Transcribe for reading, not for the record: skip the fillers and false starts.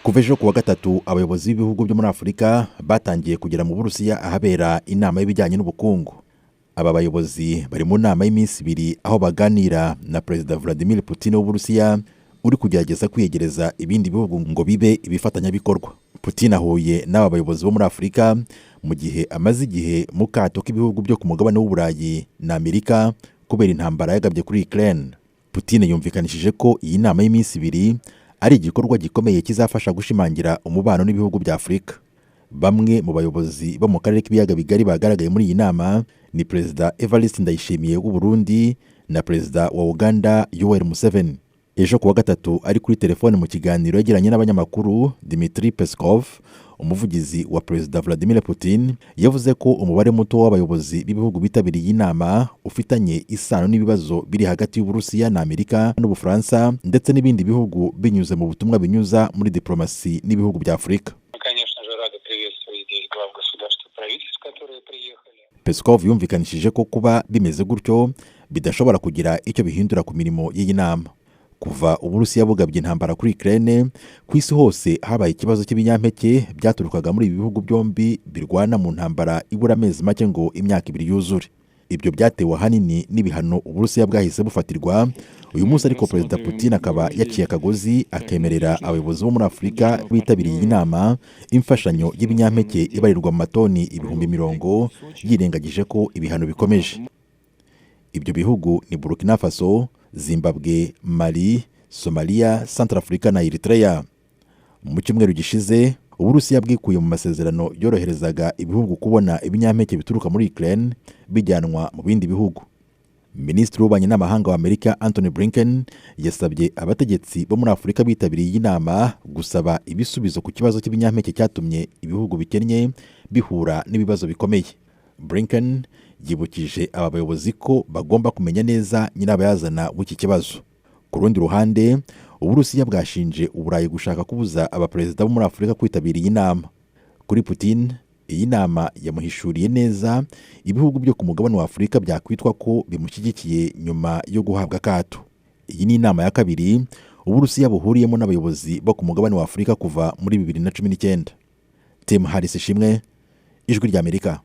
Kuva ejo kuwa gatatu, abayobozi b'ibihugu byo muri Afurika batangiye kugera mu Burusiya ahabera inama y'ibijyanye n'ubukungu. Aba bayobozi bari mu nama y'iminsi 2 aho baganira na Perezida Vladimir Putin w'Uburusiya, uri kugerageza kwiyegereza ibindi bihugu ngo bibe ibifatanyabikorwa. Putin ahuye n'aba bayobozi bo muri Afurika mu gihe amaze igihe mu kato k'ibihugu byo ku mugabane w'Uburayi na Amerika kubera intambara yagabye kuri Ukraine. Putin yumvikanishije ko iyi nama y'iminsi 2 ari igikorwa gikomeye kizafasha gushimangira umubano n'ibihugu bya Afurika. Bamwe mu bayobozi bo mu karere k'Ibiyaga Bigari bagaragaye muri iyi nama ni Perezida Evariste Ndayishimiye w'u Burundi na Perezida wa Uganda Yoweri Museveni. Ejo kuwa gatatu, ari kuri telefone mu kiganiro yagiranye n'abanyamakuru, Dmitry Peskov, umuvugizi wa Perezida Vladimir Putin, yavuze ko umubare muto w'abayobozi b'ibihugu bitabiriye iyi nama ufitanye isano n'ibibazo biri hagati y'Uburusiya na Amerika n'Ubufaransa ndetse n'ibindi bihugu, binyuze mu butumwa binyuza muri diplomasi n'ibihugu bya Afurika. Мы, конечно же, рады приветствовать здесь глав государств и правительств, которые приехали. Peskov yumvikanishije ko kuba bimeze gutyo bidashobora kugira icyo bihindura ku mirimo y'iyi nama. Kuva Uburusiya bugabye intambara kuri Ukraine, ku isi hose habaye ikibazo cy'ibinyampeke byaturukaga muri ibi bihugu byombi birwana mu ntambara ibura amezi make ngo imyaka 2 yuzure. Ibyo byatewe ahanini n'ibihano Uburusiya bwahise bufatirwa. Uyu munsi ariko, Perezida Putin akaba yaciye akagozi, akemerera abayobozi bo muri Afurika bitabiriye iyi nama imfashanyo y'ibinyampeke ibarirwa mu matoni 40,000, yirengagije ko ibihano bikomeje. Ibyo bihugu ni Burkina Faso, Zimbabwe, Mali, Somalia, Centrafrica na Eritrea. Mu cyumweru gishize, Uburusiya bwikuye mu masezerano yoroherezaga ibihugu kubona ibinyampeke bituruka muri Ukraine bijyanwa mu bindi bihugu. Minisitiri w'Ububanyi n'Amahanga wa Amerika Antony Blinken yasabye abategetsi bo muri Afurika bitabiriye iyi nama gusaba ibisubizo ku kibazo cy'ibinyampeke cyatumye ibihugu bikennye bihura n'ibibazo bikomeye. Blinken yibukije aba bayobozi ko bagomba kumenya neza nyirabayazana w'iki kibazo. Ku rundi ruhande, Uburusiya bwashinje Uburayi gushaka kubuza abaperezida bo muri Afurika kwitabira iyi nama. Kuri Putin, iyi nama yamuhishuriye neza ibihugu byo ku mugabane wa Afurika byakwitwa ko bimushyigikiye nyuma yo guhabwa akato. Iyi ni inama ya kabiri Uburusiya buhuriyemo n'abayobozi bo ku mugabane wa Afurika kuva muri 2019. Tim Harris Ishimwe, Ijwi ry'Amerika.